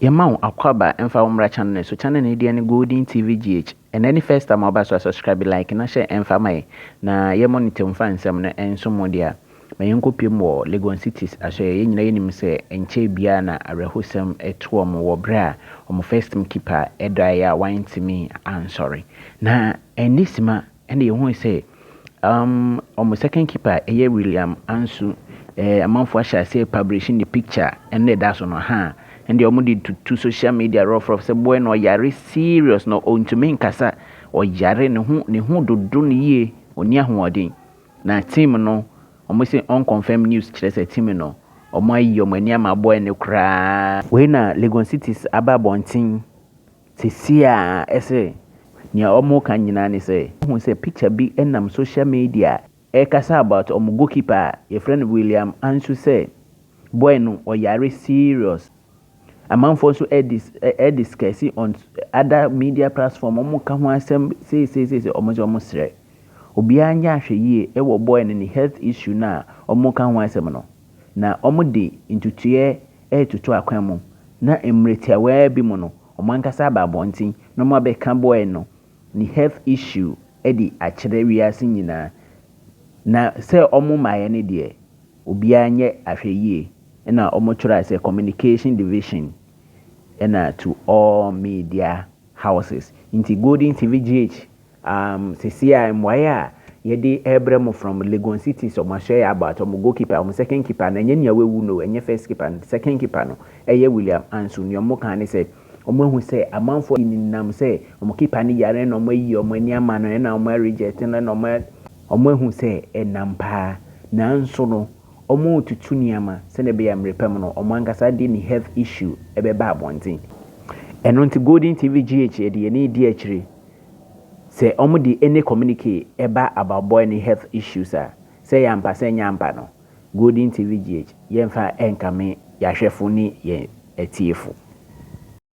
Yɛma wo akwaaba mfa wo mmra channel no so. Channel no deɛ ne Golden TV GH. Ɛnɛ ne first time a woba so a, subscribe, like na hyɛ ɛmfa ma yɛn. Na yɛ monitor mfa nsɛm no nso mo deɛ a. Ma yɛnkɔ mu wɔ Legon Cities ahyɛ. Yɛn nyinaa yɛnim sɛ nkyɛn biara na awerɛhosɛm ɛto wɔn wɔ berɛ a wɔn first team keeper ɛdaeɛ a wantumi ansɔre. Na ɛnɛ sima ɛna yɛhu sɛ wɔn second keeper ɛyɛ William Ansu, amanfoɔ ahyɛ aseɛ publishing the picture ɛna ɛda so no ha. Ɛnde wɔn de tutu social media rough rough sɛ boy no ɔyare serious na ɔntumi nkasa, ɔyare, ne ho dodo no yie, ɔni ahoɔden. Na team no, wɔn sɛ unconfirmed news kyerɛ sɛ team no, wɔn ayi wɔn ani ama boy no koraa. Wei na Legon Cities aba abɔnten sisi a ɛsɛ nea wɔn ka nyinaa ne sɛ wɔn sɛ picture bi nam social media ɛrekasa about wɔn goalkeeper a yɛfrɛ no William Ansu, sɛ boy no ɔyare serious. Amanfoɔ nso ɛdiscuss on other media platform, wɔn ka ho asɛm seeseesei. Wɔn nso wɔn srɛ obiara nyɛ ahwɛ yie ɛwɔ boy no ne health issue no a wɔn ka ho asɛm no, na wɔn de ntutuɛ ɛretoto akwan mu, na mmerɛ tiawaa bi mu no, wɔn ankasa aba abɔnten na wɔn abɛka boy no ne health issue ɛde akyerɛ wiase nyinaa. Na sɛ wɔn mmaeɛ no deɛ, obiara nyɛ ahwɛ yie. Ɛna wɔn twerɛ sɛ communication division ɛna to all media houses. Nti Golden TV GH, sisi a mmuaeɛ a yɛde ɛrebrɛ mo from Legon Cities, ɔmo ahyɛ yɛ about ɔmo goalkeeper, ɔmo second keeper no, ɛnyɛ nea wawu no, ɛnyɛ first keeper no, second keeper no ɛyɛ William Ansu. Nea ɔmo kan ne sɛ ɔmo ahu sɛ amanfoɔ nenam sɛ ɔmo keeper no yare na ɔmo ayi ɔmo ani ama no, ɛna ɔmo reject no, ɛna ɔmo ahu sɛ ɛnam paa. Nanso no, ɔmo retutu nneɛma sɛnea ɛbɛyɛ mmerɛ pɛ no, ɔmo ankasa de ne health issue ɛbɛba abɔnten. Ɛno nti Golden TV GH, yɛde yɛn di akyire sɛ ɔmo de any communique ɛba about boy ne health issues a, sɛ yɛ ampa sɛ nyɛ ampa no, Golden TV GH, yɛmfa ɛnkame yɛahwɛfo ne yɛn atiefo.